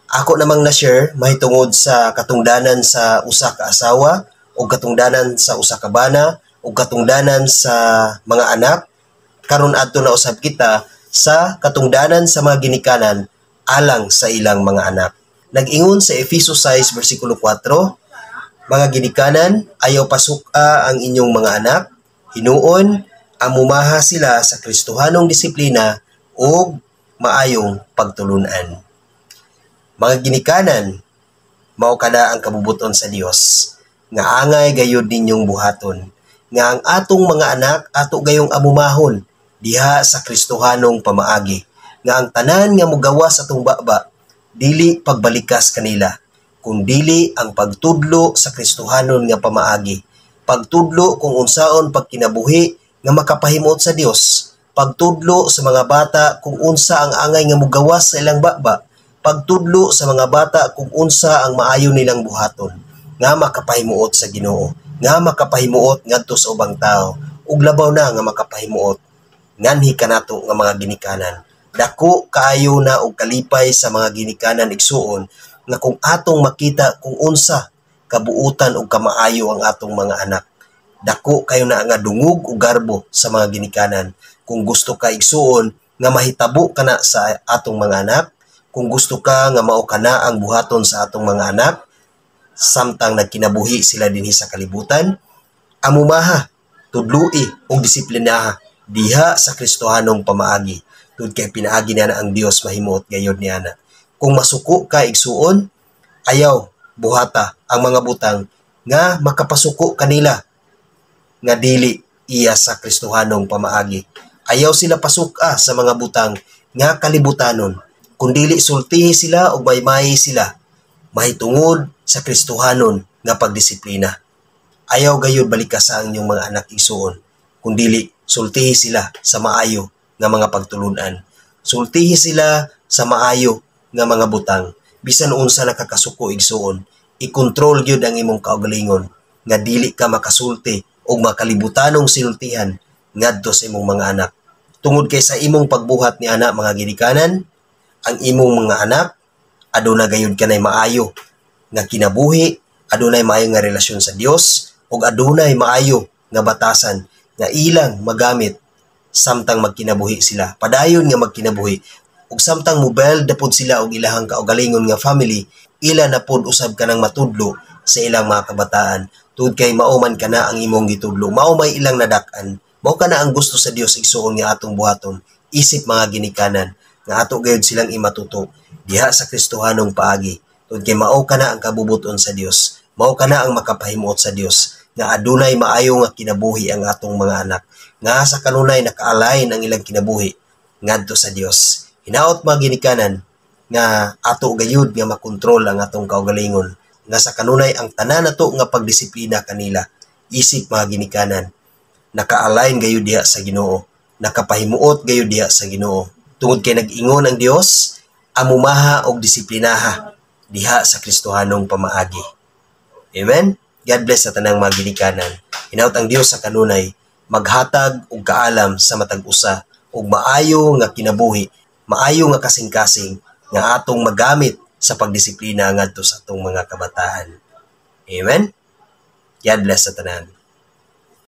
Ako namang na-share mahitungod sa katungdanan sa usa ka asawa o katungdanan sa usa ka bana o katungdanan sa mga anak. Karon adto na usab kita sa katungdanan sa mga ginikanan alang sa ilang mga anak. Nag-ingon sa Efeso 6 versikulo 4, "Mga ginikanan, ayaw pasuka ang inyong mga anak, hinuon amumaha sila sa Kristohanong disiplina ug maayong pagtulunan." Mga ginikanan, mao kada ang kabubuton sa Dios nga angay gayud ninyong buhaton, nga ang atong mga anak ato gayong amumahon diha sa Kristohanong pamaagi, nga ang tanan nga mugawas atong baba dili pagbalikas kanila kun dili ang pagtudlo sa Kristohanon nga pamaagi, pagtudlo kung unsaon pagkinabuhi nga makapahimuot sa Dios, pagtudlo sa mga bata kung unsa ang angay nga mugawas sa ilang baba, pagtudlo sa mga bata kung unsa ang maayo nilang buhaton nga makapahimuot sa Ginoo, nga makapahimuot ngadto sa ubang tao, ug labaw na nga makapahimuot nganhi kanato nga mga ginikanan. Dako kaayo na og kalipay sa mga ginikanan, igsuon, nga kung atong makita kung unsa kabuutan og kamaayo ang atong mga anak. Dako kayo na nga dungog ug garbo sa mga ginikanan. Kung gusto ka, igsuon, nga mahitabo kana sa atong mga anak, kung gusto ka nga mao kana ang buhaton sa atong mga anak samtang nagkinabuhi sila dinhi sa kalibutan, amumaha, tudloi ug disiplinaha diha sa Kristohanong pamaagi, tungod kay pinaagi niya na ang Dios mahimuot gayod niya na. Kung masuko ka, igsuon, ayaw buhata ang mga butang nga makapasuko kanila nga dili iya sa Kristohanong pamaagi. Ayaw sila pasuka sa mga butang nga kalibutanon, kun dili sultihi sila ug maymayi sila mahitungod sa Kristohanon nga pagdisiplina. Ayaw gayud balikasa ang inyong mga anak, igsuon, kun dili sultihi sila sa maayo nga mga pagtulunan. Sultihi sila sa maayo nga mga butang. Bisan unsa nakakasuko, igsuon, i-control gyud ang imong kaugalingon nga dili ka makasulti og makalibutanong sinultihan ngadto sa imong mga anak. Tungod kay sa imong pagbuhat ni ana, mga ginikanan, ang imong mga anak aduna gayud kanay maayo nga kinabuhi, adunay maayo nga relasyon sa Dios ug adunay maayo nga batasan nga ilang magamit samtang magkinabuhi sila. Padayon nga magkinabuhi ug samtang mobuild na pod sila og ilahang kaugalingon nga family, ila na pod usab kanang matudlo sa ilang mga kabataan. Tungod kay mao man kana ang imong gitudlo, mao may ilang nadak-an, mao kana ang gusto sa Dios, igsuon, nga atong buhaton isip mga ginikanan, nga ato gayud silang imatuto diha sa Kristohanong paagi. Tungod kay mao kana ang kabubuton sa Dios, mao kana ang makapahimuot sa Dios nga adunay maayo nga kinabuhi ang atong mga anak, nga sa kanunay naka-align ang ilang kinabuhi ngadto sa Dios. Hinaot, mga ginikanan, nga ato gayud nga makontrol ang atong kaugalingon, nga sa kanunay ang tanan nato nga pagdisiplina kanila isip mga ginikanan naka-align gayud diha sa Ginoo, nakapahimuot gayud diha sa Ginoo, tungod kay nag-ingon ang Dios, amumaha og disiplinaha diha sa Kristohanong pamaagi. Amen. God bless sa tanang mga ginikanan. Hinaot ang Dios sa kanunay maghatag og kaalam sa matag usa og maayo nga kinabuhi, maayo nga kasing-kasing nga atong magamit sa pagdisiplina ngadto sa atong mga kabataan. Amen. God bless sa tanan.